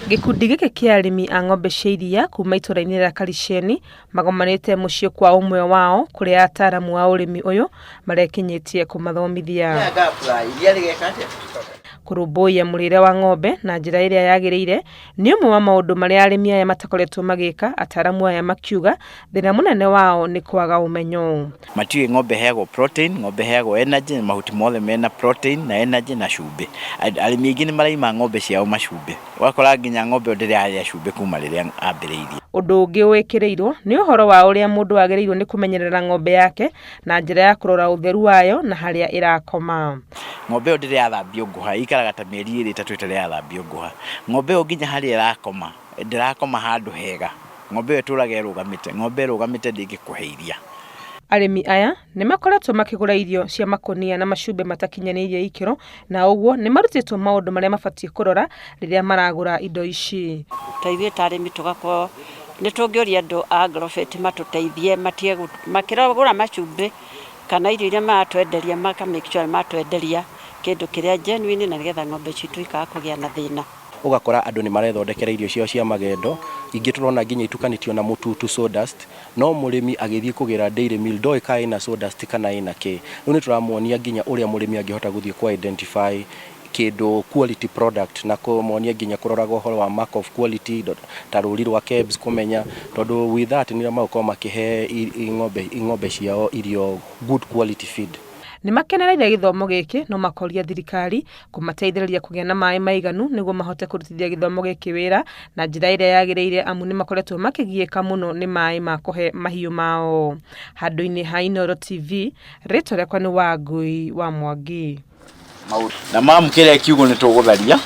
Gĩkundi gĩkĩ kĩa arĩmi a ng'ombe cia iria kuma itũra-inĩ rĩa Kariceni magomanĩte mũciĩ kwa ũmwe wao kũrĩa ataaramu a ũrĩmi ũyũ marekinyĩtie kũmathomithia. Kũrũmbũiya mũrĩre wa ng'ombe na njĩra ĩrĩa yagĩrĩire nĩ ũmwe wa maũndũ marĩa arĩmi aya matakoretwo magĩka, ataaramu aya makiuga thĩna mũnene wao nĩ kwaga ũmenyo. Matiũĩ ng'ombe ĩheagwo protein, ng'ombe ĩheagwo energy, mahuti mothe mena protein na energy na cumbĩ. Arĩmi aingĩ nĩ maraima ng'ombe ciao macumbĩ, ũgakora nginya ng'ombe ĩyo ndĩrĩ yarĩa cumbĩ kuma rĩrĩa ambĩrĩirie. Ũndũ ũngĩ wĩkĩrĩirwo nĩ ũhoro wa ũrĩa mũndũ agĩrĩirwo nĩ kũmenyerera ng'ombe yake na njĩra ya kũrora ũtheru wayo na harĩa ĩrakoma. Ng'ombe ĩyo ndĩrĩ yathambio ngũha, ĩikaraga ta mĩeri ĩrĩ ĩtatũ ĩtarĩ yathambio ngũha. Ng'ombe ĩyo nginya harĩa ĩrakoma, ndĩrakoma handũ hega. Ng'ombe ĩyo ĩtũraga ĩrũgamĩte, ng'ombe ĩrũgamĩte ndĩngĩkũhe iria. Arĩmi aya nĩ makoretwo makĩgũra irio cia makũnia na macumbĩ matakinyanĩirie ikĩro na ũguo nĩ marutĩtwo maũndũ marĩa mabatiĩ kũrora rĩrĩa maragũra indo ici. Ta ithuĩ ta arĩmi tũgakorwo nĩ tũngĩũria andũ a Agrovet matũteithie matige makĩgũra macumbĩ kana irio iria maratwenderia maka make sure matwenderia kĩndũ kĩrĩa genuine na nĩgetha ng'ombe citũ ikaga kũgĩa na thĩna. Ũgakora andũ nĩ marethondekera irio ciao cia magendo, ingĩ tũrona nginya itukanĩtio na mũtutu sawdust, no mũrĩmi agĩthiĩ kũgĩra dairy meal ndoĩ kana ĩna sawdust kana ĩna kĩ. Rĩu nĩ tũramuonia nginya ũrĩa mũrĩmi angĩhota gũthiĩ kũ identify kĩndũ quality product na kũmonia nginya kũroraga ũhoro wa mark of quality ta rũri rwa KEBS kũmenya, tondũ with that nĩrĩo magũkorwo makĩhe ng'ombe ciao irio good quality feed. Nĩ makenereire gĩthomo gĩkĩ no makoria thirikari kũmateithĩrĩria kũgĩa na maĩ maiganu nĩguo mahote kũrutithia gĩthomo gĩkĩ wĩra na njĩra ĩrĩa yagĩrĩire, amu nĩ makoretwo makĩgiĩka mũno nĩ maĩ ma kũhe mahiũ mao. Handũ-inĩ ha Inooro TV, rĩtwa rĩakwa nĩ Wangui wa Mwangi. Na mamũkĩra kiugo nĩ tũgũtharia.